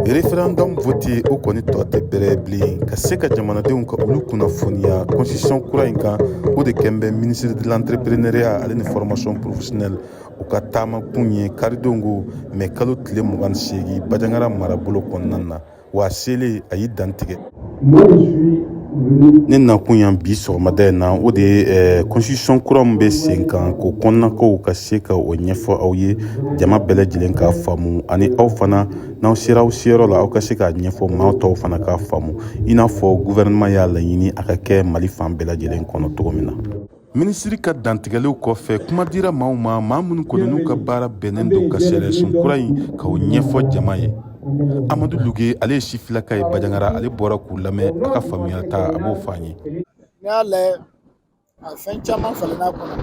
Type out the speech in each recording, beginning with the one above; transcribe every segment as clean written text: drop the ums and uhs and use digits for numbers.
Référendum vote o kɔni tɔ tɛ bɛrɛ bilen ka se ka jamanadenw ka olu kunnafoniya constitution kura in kan. O de kɛn bɛ ministre de l'entrepreneuriat ale ni formation professionnelle u ka taama kun ye karidon ko mɛ kalo tile 28 Bajangara marabolo kɔnɔna na. Wa selen, a y'i dantigɛ: ne nakun yan bi sɔgɔmada in na, o de ye constitution kura min bɛ sen kan, k'o kɔnɔnakow ka se ka o ɲɛfɔ aw ye, jama bɛɛ lajɛlen k'a faamu, ani aw fana, n'aw sera aw seyɔrɔ la, aw ka se k'a ɲɛfɔ maa tɔw fana k'a faamu, i n'a fɔ gouvernement y'a laɲini a ka kɛ Mali fan bɛɛ lajɛlen kɔnɔ cogo min na. Minisiri ka dantigɛliw kɔfɛ, kuma dira maaw ma, maa minnu kɔni n'u ka baara bɛnnen don ka sariyasun kura in ka o ɲɛfɔ jama ye. Amadu Luge, ale ye sifilaka ye Bajangara, ale bɔra k'u lamɛn. A ka faamuya ta, a b'o fɔ an ye. N'i y'a lajɛ, a fɛn caman falenna kɔnɔ,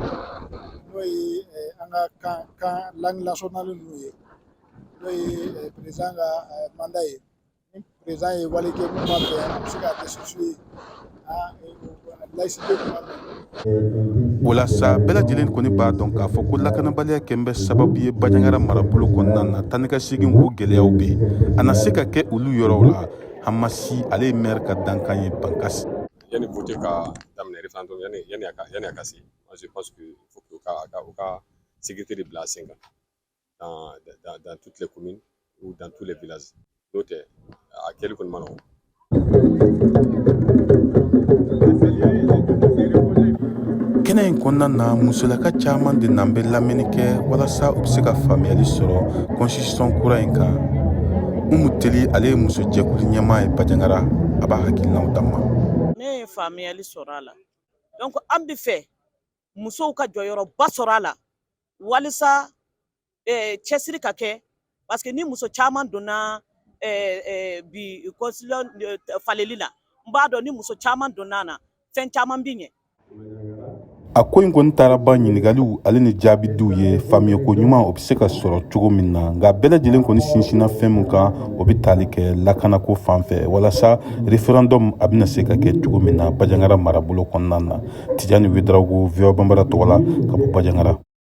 n'o ye an ka kan langue nationale ninnu ye, n'o ye président ka mandat ye. Ni président ye wale kɛ mun ma bɛn, a bɛ se ka destituer, laïcité kuma bɛn. O la sa, bɛɛ lajɛlen kɔni b'a dɔn k'a fɔ ko lakanabaliya kɛn bɛ sababu ye Bajangara marabolo kɔnɔna na. Taa ni ka segin o gɛlɛyaw bɛ yen, a na se ka kɛ olu yɔrɔw la. Hamasi, ale ye maire ka dankan ye Bankasi. Yanni vote ka daminɛ, référendum, yanni a ka se, moi je pense que il faut que u ka sécurité de bila sen kan dans toutes les communes ou dans tous les villages. N'o tɛ, a kɛli kɔni ma nɔgɔn. Kɛnɛ in kɔnɔna na, musolaka caman de nan bɛ lamɛnni kɛ walasa u bɛ se ka faamuyali sɔrɔ constitution kura in kan. Umu Teli, ale ye muso jɛkulu ɲɛmaa ye Bajangara, a b'a hakilinaw d'an ma. Ne ye faamuyali sɔrɔ a la. Donc an bɛ fɛ musow ka jɔyɔrɔba sɔrɔ a la walisa cɛsiri ka kɛ, parce que ni muso caman donna bi constitution faleli la, n b'a dɔn ni muso caman donna na, fɛn caman bi ɲɛ. A ko in kɔni taara ban ɲiningaliw ale ni jaabidiw ye, faamuyako ɲuman o bɛ se ka sɔrɔ cogo min na. Nka bɛɛ lajɛlen kɔni sinsinna fɛn min kan, o bɛ tali kɛ lakanako fan fɛ, walasa référendum a bɛna se ka kɛ cogo min na Bajangara marabolo kɔnɔna na. Tijani Wedarawogo, VOA Banbara tɔgɔ la, ka bɔ Bajangara.